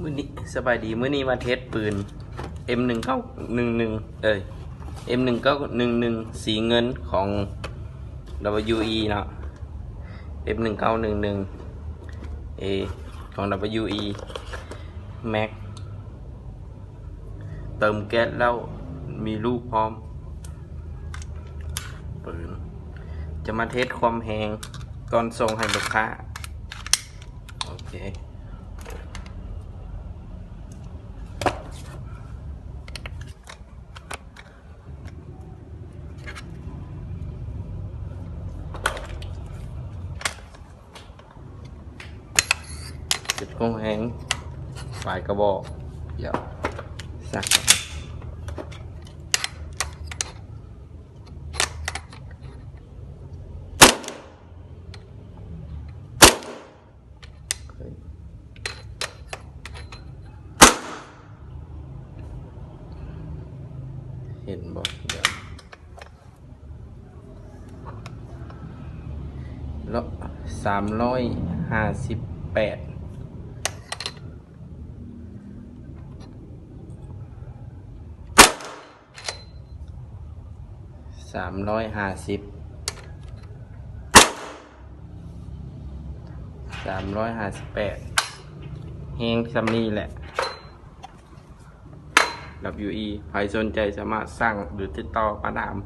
ມື້ນີ້ ສະບາຍດີ ມື້ນີ້ມາເທສປືນ ເອັມໜຶ່ງເກົ້າໜຶ່ງໜຶ່ງ ເອີຍ ເອັມໜຶ່ງເກົ້າໜຶ່ງໜຶ່ງ ສີເງິນຂອງ ດັບເບິນຢູອີ ເນາະ ເອັມໜຶ່ງເກົ້າໜຶ່ງໜຶ່ງເອ ຂອງ ດັບເບິນຢູອີ ແມັກ ເຕີມແກັສແລ້ວມີລູກພ້ອມ ປືນ ຈະມາເທສຄວາມແຮງກ່ອນສົ່ງໃຫ້ລູກຄ້າ. ໂອເຄ ເຈັບຄົງແຮງ ປາຍກະບອກ ດຽວ ສັກ. ເຫັນບໍ່ ດຽວ ລະ ສາມຮ້ອຍຫ້າສິບແປດ ສາມຮ້ອຍຫ້າສິບ ສາມຮ້ອຍຫ້າສິບແປດ ແຮງສ່ຳນີ້ແຫຼະ ດັບເບິນຢູອີ ໃຜສົນໃຈສາມາດສັ່ງ ຫຼື ຕິດຕໍ່ມາດາມ